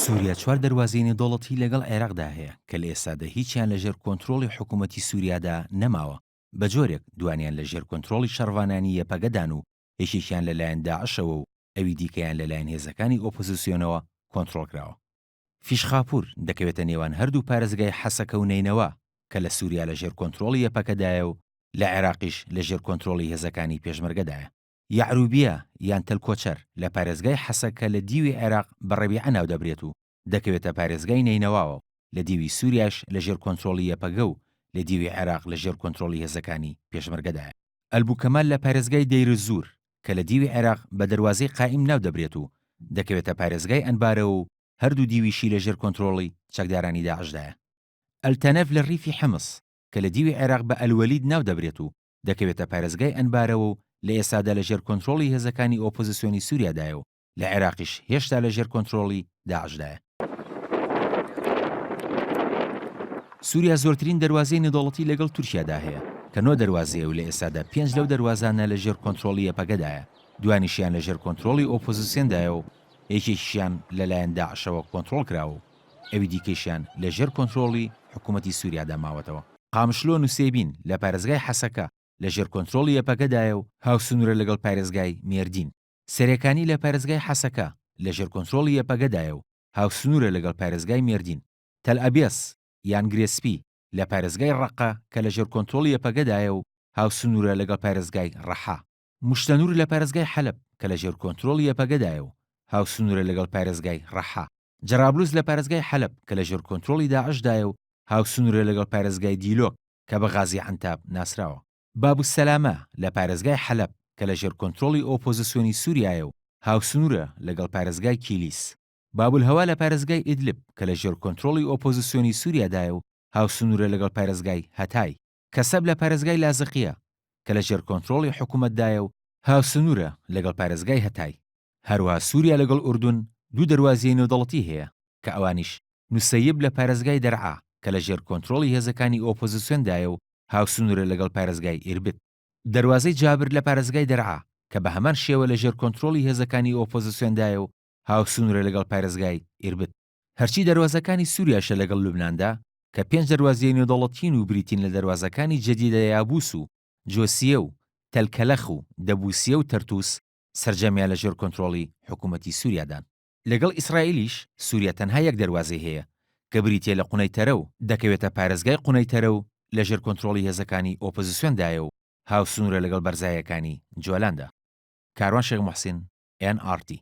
سووریا چوار دەروازەی نێودەوڵەتی لەگەڵ عێراقدا هەیە کە لە ئێستادا هیچیان لەژێر کۆنترۆڵی حکوومەتی سووریادا نەماوە، بە جۆرێک دوانیان لەژێر کۆنترۆڵی شەڕڤانانی یەپەگەدان و یەکێکیان لەلایەن داعشەوە و ئەوی دیکەیان لەلایەن هێزەکانی ئۆپۆزسیۆنەوە کۆنترۆڵکراوە. فیشخاپوور دەکەوێتە نێوان هەردوو پارێزگای حەسەکە و نەینەوا کە لە سووریا لەژێر کۆنترۆڵی یەپەکەدایە و لە عێراقیش لەژێر کۆنترۆڵی هێزەکانی پێشمەرگەدایە. یەعروبیە یان تەل کۆچەر لە پارێزگای حەسەکە لە دیوی عێراق بە ڕەبیعە ناودەبرێت و دەکەوێتە پارێزگای نەینەواوە و لە دیوی سووریاش لەژێر کۆنترۆڵی یەپەگە و لە دیوی عێراق لەژێر کۆنترۆڵی هێزەکانی پێشمەرگەدایە. ئەلبوکەمال لە پارێزگای دەیرزوور کە لە دیوی عێراق بە دەروازەی قائیم ناودەبرێت و دەکەوێتە پارێزگای ئەنبارەوە و هەردوو دیویشی لەژێر کۆنترۆڵی چەکدارانی داعشدایە. ئەلتەنەف لە ڕیفی حمس کە لە دیوی عێراق بە ئەلوەلید ناودەبرێت و دەکەوێتە پارێزگای ئەنبارەوە و لە ئێستادا لەژێر کۆنترۆڵی هێزەکانی ئۆپۆزسیۆنی سووریادایە و لە عێراقیش هێشتا لەژێر کۆنترۆڵی داعشدایە. سووریا زۆرترین دەروازەی نێودەوڵەتی لەگەڵ تورکیادا هەیە کە نۆ دەروازەیە و لە ئێستادا پێنج لەو دەروازانە لەژێر کۆنترۆڵی یەپەگەدایە، دوانیشیان لەژێر کۆنترۆڵی ئۆپۆزسیۆندایە و یەکێکیشیان لەلایەن داعشەوە کۆنترۆڵ کراوە و ئەوی دیکەیشیان لەژێر کۆنترۆڵی حکوومەتی سووریادا ماوەتەوە. قامشلۆ نوسێبین لە پارێزگای حەسەکە لەژێر کۆنترۆڵی یەپەگەدایە و هاوسنوورە لەگەڵ پارێزگای مێردین. سەرێکانی لە پارێزگای حەسەکە لەژێر کۆنترۆڵی یەپەگەدایە و هاوسنوورە لەگەڵ پارێزگای مێردین. تەلئەبێس یان گرێ سپی لە پارێزگای ڕەققە کە لەژێر کۆنترۆڵی یەپەگەدایە و هاوسنوورە لەگەڵ پارێزگای ڕەحا. مشتەنور لە پارێزگای حەلەب کە لەژێر کۆنترۆڵی یەپەگەدایە و هاوسنوورە لەگەڵ پارێزگای ڕەحا. جەرابلوس لە پارێزگای حەلەب کە لەژێر کۆنترۆڵی داعشدایە و هاوسنوورە لەگەڵ پارێزگای دیلۆک کە بە غازی عەنتاب ناسراوە. بابولسەلامە لە پارێزگای حەلەب کە لەژێر کۆنترۆڵی ئۆپۆزسیۆنی سووریایە و هاوسنوورە لەگەڵ پارێزگای کیلیس. بابولهەوا لە پارێزگای ئیدلب کە لەژێر کۆنترۆڵی ئۆپۆزسیۆنی سووریادایە و هاوسنوورە لەگەڵ پارێزگای هەتای. کەسەب لە پارێزگای لازقیە کە لەژێر کۆنترۆڵی حکوومەتدایە و هاوسنوورە لەگەڵ پارێزگای هەتای. هەروەها سووریا لەگەڵ ئوردون دوو دەروازیەی نێودەوڵەتی هەیە کە ئەوانیش نوسەیب لە پارێزگای دەرعا کە لەژێر کۆنترۆڵی هێزەکانی ئۆپۆزسیۆندایە و هاوسنوورە لەگەڵ پارێزگای ئیربد. دەروازەی جابر لە پارێزگای دەرعا کە بە هەمان شێوە لەژێر کۆنترۆڵی هێزەکانی ئۆپۆزسیۆندایە و هاوسنوورە لەگەڵ پارێزگای ئیربد. هەرچی دەروازەکانی سووریاشە لەگەڵ لوبناندا کە پێنج دەروازیەی نێودەوڵەتین و بریتین لە دەروازەکانی جەدیدە یابوس و جۆسیە و تەل کەلەخ و دەبوسیە و تەرتوس سەرجەمیان لەژێر کۆنترۆڵی حکوومەتی سووریادان. لەگەڵ ئیسرائیلیش سووریا تەنها یەک دەروازەی هەیە کە بریتییە لە قونەیتەرە و دەکەوێتە پارێزگای قونەیتەرە و لەژێر کۆنترۆڵی هێزەکانی ئۆپۆزسیۆندایە و هاوسنوورە لەگەڵ بەرزاییەکانی جۆلاندا. کاروان شێخ موحسین، ئێن ئاڕ تی.